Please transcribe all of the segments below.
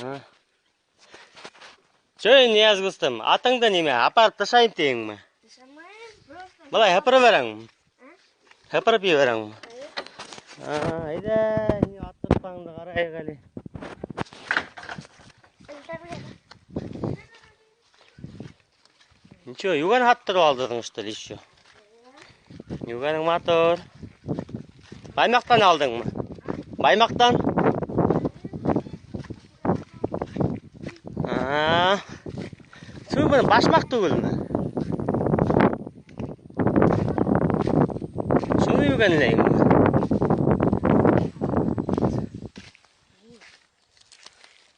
Ага. Чё, Нияз ҡустым, атыңды нимә, апарып ташлайым тиеңме? Ташламайым, просто. Былай һыпырып бәрәңме? А? Һыпырып ебәрәңме? Эйе. Әйҙә, ни ат тотҡаныңды ҡарайыҡ әле. Ничего, йүгән һаттырып алдың, что ли, еще? Йүгәнең матур. Баймаҡтан алдыңмы? Баймаҡтан? А. Шул бының башмаҡ түгелме? Шуны йүгәнләйеңме?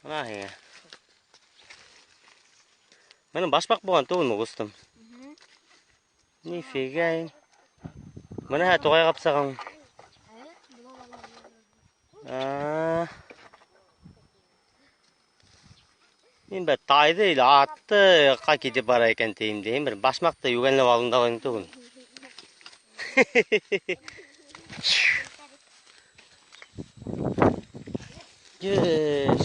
Бына һиңә. Бының башмаҡ булған түгелме, ҡустым? Нифига. Бына һә туғай ҡапсаған. А. Мин бер тайҙы или атты ҡа китеп бара икән тием тием. Бер башмаҡты йүгәнләп алдым да ҡуйҙым түгел. Йәш,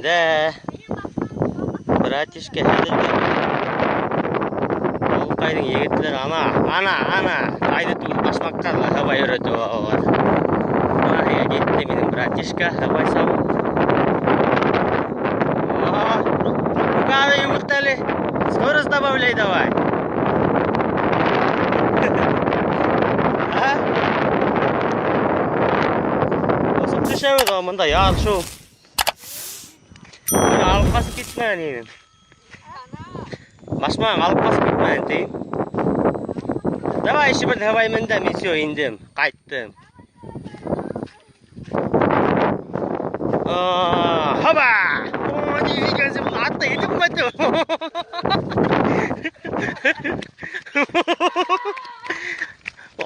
Да. Братишка, хәҙер Ауылҡайҙың егеттәре ана, ана, ана, тайҙы түгел, башмаҡҡа ла һыбай өйрәтеп алалар. Бына һиңә китте минең братишка, һыбай сабып. Ну-ка, йүгерт әле. Скорость добавляй давай. А? Осоп төшәбеҙ, бында яр шул. Бына алып ҡасып китмәгән инем. Башмағың алып ҡасып китмәгән тием. Давай еще бер һыбай мендем, мин все индем, ҡайттым. Хоба! О, нифига себе, быны атты етеп ҡайтты.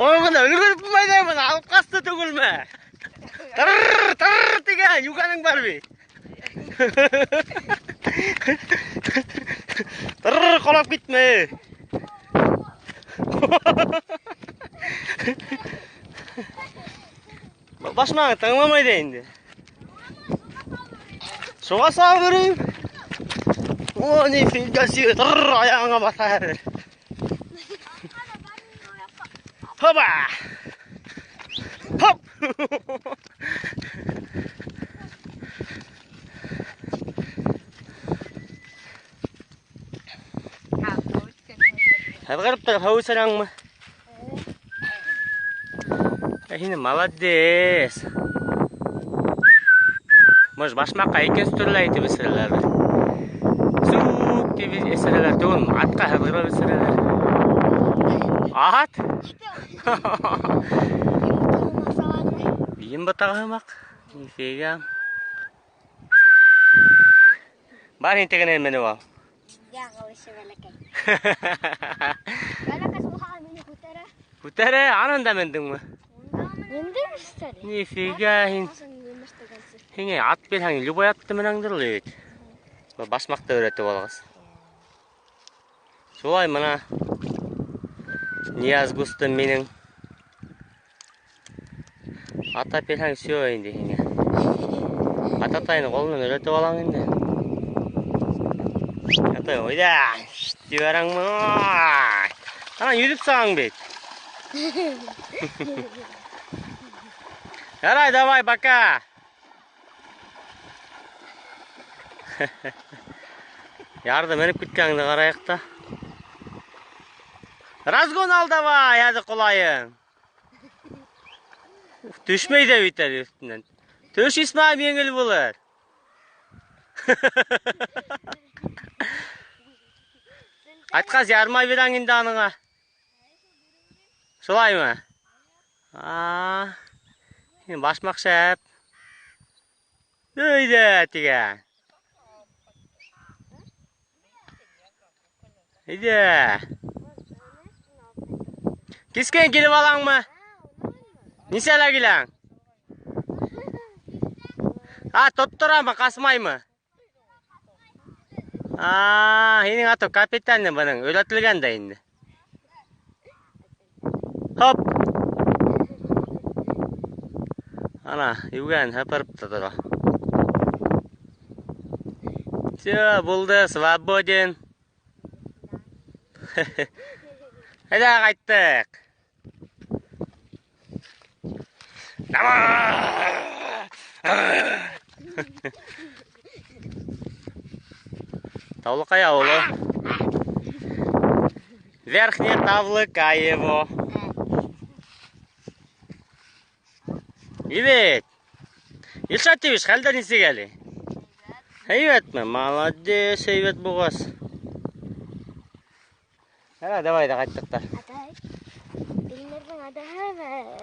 Ой, быны өлгөрөп булмай быны алып ҡасты түгелме? Тыр, тыр тигән, йүгәнең бар бит. Тыр, ҡолап китмә. Башмағың тыңламай ҙа инде. Шуға салып йөрөйөм. О, нифига себе, тыр, аяғыңа баҫа хәҙер. Хоба! Хоп! Һыҙғырып тороп һыу эсерәңме? Ә һин молодец. Может, башмаҡҡа икенсе төрлө әйтеп эсерәләрҙер. Сүк тип эсерәләр түгелме? Атҡа һыҙғырып эсерәләр. Ат? Бейем ботағы һымаҡ. Нифига. Бар һин тегенән менеп ал. Яғылышы бәләкәй. Бәләкәс булһа мине күтәрә. Күтәрә, анан да мендеңме? Мендем что ли? Нифига һин. Һиңә ат бирһәң, любой атты менәңдер ул бит. Был башмаҡты өйрәтеп алғас. Шулай бына Нияз ҡустым минең. Ата бирһәң, все инде һиңә. Ататайҙың ҡулынан өйрәтеп алаң инде. Атай, ойҙа, ебәрәңме? Ана йөҙөп сығаң бит. Ярай, давай, пока. Ярҙы менеп киткәнеңде ҡарайыҡ та. Разгон ал давай, хәҙер ҡолайың. Төшмәй ҙә бит әле өҫтөнән. Төш, Исмаил, еңел булыр. Ҡайтҡас ярмай бирәң инде аныңа. Шулаймы? А, һин башмаҡ шәп. Өйҙә тигән. Өйҙә. Кискен килеп алаңмы? Нисәлә киләң? А, тотторамы, ҡасмаймы? А, һинең аты капитальный бының, өйрәтелгән дә инде. Хоп. Ана, йүгән һыпырып та тора. Все, булды, свободен. Әйҙә, ҡайттыҡ. Таулыҡай ауылы. Верхнее Тавлыкаево. Ивет. Илшат тибеш, хәлдәр нисек әле? Һәйбәтме? Молодец, һәйбәт булғас. Ә, давай да ҡайттыҡ та. Атай. Илмирҙың атаһы.